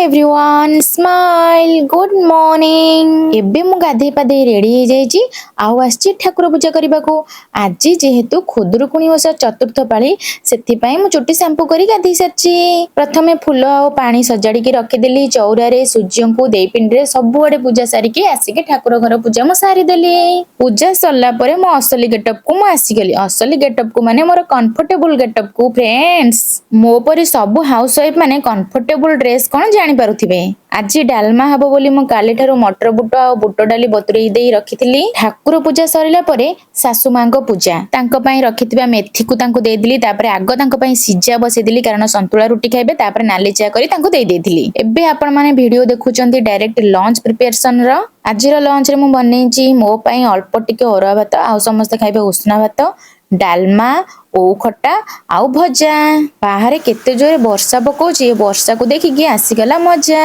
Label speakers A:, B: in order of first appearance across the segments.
A: Everyone, smile, good morning. ଏବେ ମୁଁ ଗାଧେଇ ପାଧେଇ ରେଡି ହେଇଯାଇଛି ଆଉ ଆସିଛି ଠାକୁର ପୂଜା କରିବାକୁ। ଆଜି ଯେହେତୁ ଖୁଦୁରୁକୁଣୀ ଓଷା ଚତୁର୍ଥ ପାଳି, ସେଥିପାଇଁ ମୁଁ ଚୁଟି ସାମ୍ପୁ କରି ଗାଧେଇ ସାରିଛି। ପ୍ରଥମେ ଫୁଲ ଆଉ ପାଣି ସଜାଡ଼ିକି ରଖିଦେଲି ଚଉରାରେ, ସୂର୍ଯ୍ୟଙ୍କୁ, ଦେଇପିଣ୍ଡିରେ, ସବୁଆଡେ ପୂଜା ସାରିକି ଆସିକି ଠାକୁର ଘର ପୂଜା ମୁଁ ସାରିଦେଲି। ପୂଜା ସରିଲା ପରେ ମୋ ଅସଲି ଗେଟଅପ୍ କୁ ମୁଁ ଆସିଗଲି। ଅସଲି ଗେଟଅପ୍ କୁ ମାନେ ମୋର କମ୍ଫର୍ଟେବୁଲ ଗେଟଅପ୍ କୁ। ଫ୍ରେଣ୍ଡସ୍, ମୋ ପରି ସବୁ ହାଉସ ୱାଇଫ ମାନେ କମ୍ଫର୍ଟେବୁଲ ଡ୍ରେସ୍ କଣ ଜାଣିପାରୁଥିବେ। ଆଜି ଡାଲମା ହବ ବୋଲି ମୁଁ କାଲିଠାରୁ ମଟର ବୁଟ ଆଉ ବୁଟ ଡାଲି ବତୁରେଇ ଦେଇ ରଖିଥିଲି। ଠାକୁର ପୂଜା ସରିଲା ପରେ ଶାଶୁ ମାଙ୍କ ପୂଜା। ତାଙ୍କ ପାଇଁ ରଖିଥିବା ମେଥିକୁ ତାଙ୍କୁ ଦେଇଦେଲି। ତାପରେ ଆଗ ତାଙ୍କ ପାଇଁ ସିଝା ବସେଇଦେଲି, କାରଣ ସନ୍ତୁଳା ରୁଟି ଖାଇବେ। ତାପରେ ନାଲି ଚା କରି ତାଙ୍କୁ ଦେଇ ଦେଇଥିଲି। ଏବେ ଆପଣ ମାନେ ଭିଡିଓ ଦେଖୁଛନ୍ତି ଡାଇରେକ୍ଟ ଲଞ୍ଚ ପ୍ରିପାରେସନ ର। ଆଜିର ଲଞ୍ଚରେ ମୁଁ ବନେଇଛି ମୋ ପାଇଁ ଅଳ୍ପ ଟିକେ ଅରୁଆ ଭାତ, ଆଉ ସମସ୍ତେ ଖାଇବେ ଉଷୁନା ଭାତ, ଡାଲମା, ଓଉ ଖଟା ଆଉ ଭଜା। ବାହାରେ କେତେ ଜୋରେ ବର୍ଷା ପକଉଛି। ଏ ବର୍ଷାକୁ ଦେଖିକି ଆସିଗଲା ମଜା।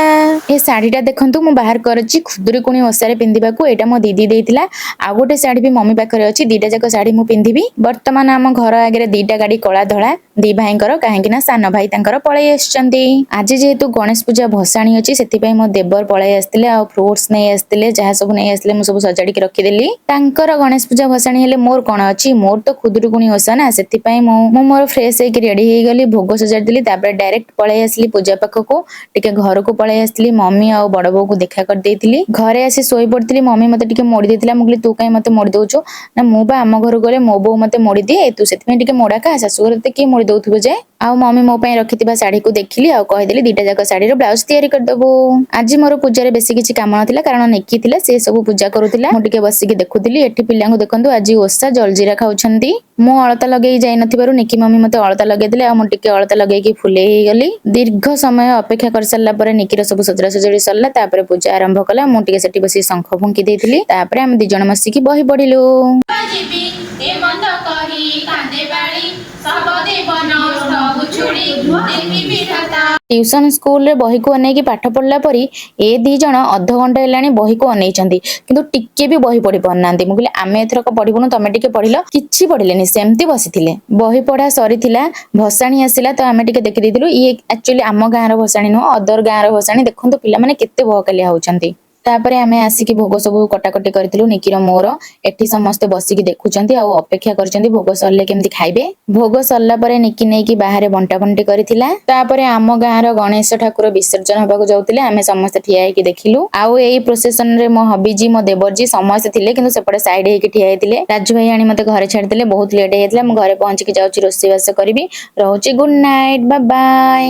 A: ଏ ଶାଢୀଟା ଦେଖନ୍ତୁ, ମୁଁ ବାହାର କରିଛି ଖୁଦୁରୁକୁଣୀ ଓଷାରେ ପିନ୍ଧିବାକୁ। ଏଇଟା ମୋ ଦିଦି ଦେଇଥିଲା। ଆଉ ଗୋଟେ ଶାଢୀ ବି ମମି ପାଖରେ ଅଛି। ଦିଟା ଯାକ ଶାଢୀ ମୁଁ ପିନ୍ଧିବି। ବର୍ତ୍ତମାନ ଆମ ଘର ଆଗରେ ଦିଟା ଗାଡି, କଳା ଧଳା ଦି ଭାଇଙ୍କର, କାହିଁକି ନା ସାନ ଭାଇ ତାଙ୍କର ପଳେଇ ଆସିଛନ୍ତି। ଆଜି ଯେହେତୁ ଗଣେଶ ପୂଜା ଭସାଣି ଅଛି, ସେଥିପାଇଁ ମୋ ଦେବର ପଳେଇ ଆସିଥିଲେ ଆଉ ଫ୍ରୁଟ୍ସ ନେଇ ଆସିଥିଲେ। ଯାହା ସବୁ ନେଇ ଆସିଥିଲେ, ମୁଁ ସବୁ ସଜାଡିକି ରଖିଦେଲି। ତାଙ୍କର ଗଣେଶ ପୂଜା ଭସାଣି ହେଲେ ମୋର କଣ ଅଛି? ମୋର ତ ଖୁଦୁରୁକୁଣୀ ଓଷା ନା। ସେଥିପାଇଁ ମୁଁ ମୋର ଫ୍ରେଶ ହେଇକି ରେଡି ହେଇଗଲି, ଭୋଗ ସଜାଡିଦେଲି। ତାପରେ ଡାଇରେକ୍ଟ ପଳେଇ ଆସିଲି ପୂଜା ପାଖକୁ। ଟିକେ ଘରକୁ ପଳେଇ ଆସିଥିଲି, ମମି ଆଉ ବଡ ବୋଉକୁ ଦେଖା କରିଦେଇଥିଲି। ଘରେ ଆସି ଶୋଇ ପଡିଥିଲି। ମମି ମତେ ଟିକେ ମୋଡି ଦେଇଥିଲା। ମୁଁ କହିଲି, "ତୁ କାଇଁ ମତେ ମୋଡି ଦଉଛୁ?" ନା, "ମୁଁ ବା ଆମ ଘରକୁ ଗଲେ ମୋ ବୋଉ ମତେ ମୋଡି ଦିଏ, ତୁ ସେଥିପାଇଁ ଟିକେ ମୋଡା ଖା। ଶାଶୁ ଘରେ ତତେ କିଏ ମୋଡି ଦଉଥିବ ଯେ?" ଆଉ ମମି ମୋ ପାଇଁ ରଖିଥିବା ଶାଢୀକୁ ଦେଖିଲି ଆଉ କହିଦେଲି, ଦିଟା ଯାକ ଶାଢୀର ବ୍ଲାଉଜ ତିଆରି କରିଦବୁ। ଆଜି ମୋର ପୂଜାରେ ବେଶୀ କିଛି କାମ ନଥିଲା, କାରଣ ନିକି ଥିଲା, ସେ ସବୁ ପୂଜା କରୁଥିଲା। ମୁଁ ଟିକେ ବସିକି ଦେଖୁଥିଲି। ଏଠି ପିଲାଙ୍କୁ ଦେଖନ୍ତୁ, ଆଜି ଓଷା, ଜଲଜିରା ଖାଉଛନ୍ତି। ମୁଁ ଅଳତା ଲଗେଇ ଯାଇନଥିବାରୁ ନିକି ମମି ମତେ ଅଳତା ଲଗେଇଦେଲେ ଆଉ ମୁଁ ଟିକେ ଅଳତା ଲଗେଇକି ଫୁଲେଇ ହେଇଗଲି। ଦୀର୍ଘ ସମୟ ଅପେକ୍ଷା କରିସାରିଲା ପରେ ନିକିର ସବୁ ସଜଡା ସଜଡି ସରିଲା। ତାପରେ ପୂଜା ଆରମ୍ଭ କଲା। ମୁଁ ଟିକେ ସେଠି ବସି ଶଙ୍ଖ ଫୁଙ୍କି ଦେଇଥିଲି। ତାପରେ ଆମେ ଦି ଜଣ ବସିକି ବହି ପଢିଲୁ।
B: ଯିବି ଏମନ୍ତ କହି କାନ୍ଦେ ବାଳି, ସବ ଦେବ ନଷ୍ଟ ଉଛୁଳି ଦେଖି ବିଧାତା।
A: ଟ୍ୟୁସନ ସ୍କୁଲରେ ବହିକୁ ଅନେଇକି ପାଠ ପଢିଲା ପରି ଏ ଦି ଜଣ ଅଧଘଣ୍ଟା ହେଲାଣି ବହିକୁ ଅନେଇଛନ୍ତି, କିନ୍ତୁ ଟିକେ ବି ବହି ପଢି ପାରୁନାହାନ୍ତି। ମୁଁ କହିଲି, "ଆମେ ଏଥରକ ପଢିବୁନୁ, ତମେ ଟିକେ ପଢିଲ।" କିଛି ପଢିଲେନି, ସେମିତି ବସିଥିଲେ। ବହି ପଢା ସରିଥିଲା, ଭସାଣି ଆସିଲା ତ ଆମେ ଟିକେ ଦେଖିଦେଇଥିଲୁ। ଇଏ ଆକ୍ଚୁଆଲି ଆମ ଗାଁର ଭସାଣି ନୁହଁ, ଅଦର ଗାଁର ଭସାଣି। ଦେଖନ୍ତୁ, ପିଲାମାନେ କେତେ ବହକାଲିଆ ହଉଛନ୍ତି। ତାପରେ ଆମେ ଆସିକି ଭୋଗ ସବୁ କଟାକଟି କରିଥିଲୁ ନିକିର ମୋର। ଏଠି ସମସ୍ତେ ବସିକି ଦେଖୁଛନ୍ତି ଆଉ ଅପେକ୍ଷା କରିଛନ୍ତି ଭୋଗ ସରିଲେ କେମିତି ଖାଇବେ। ଭୋଗ ସରିଲା ପରେ ନିକି ନେଇକି ବାହାରେ ବଣ୍ଟା ବଣ୍ଟି କରିଥିଲା। ତାପରେ ଆମ ଗାଁର ଗଣେଶ ଠାକୁର ବିସର୍ଜନ ହବାକୁ ଯାଉଥିଲେ, ଆମେ ସମସ୍ତେ ଠିଆ ହେଇକି ଦେଖିଲୁ। ଆଉ ଏଇ ପ୍ରୋସେସନ ରେ ମୋ ହବିଜି, ମୋ ଦେବରଜି ସମସ୍ତେ ଥିଲେ, କିନ୍ତୁ ସେପଟେ ସାଇଡ ହେଇକି ଠିଆ ହେଇଥିଲେ। ରାଜୁ ଭାଇ ଆଣି ମତେ ଘରେ ଛାଡ଼ିଦେଲେ। ବହୁତ ଲେଟ୍ ହେଇଯାଇଥିଲା। ମୁଁ ଘରେ ପହଞ୍ଚିକି ଯାଉଛି ରୋଷେଇବାସ କରିବି। ରହୁଛି, ଗୁଡ୍ ନାଇଟ୍, ବାଏ ବାଏ।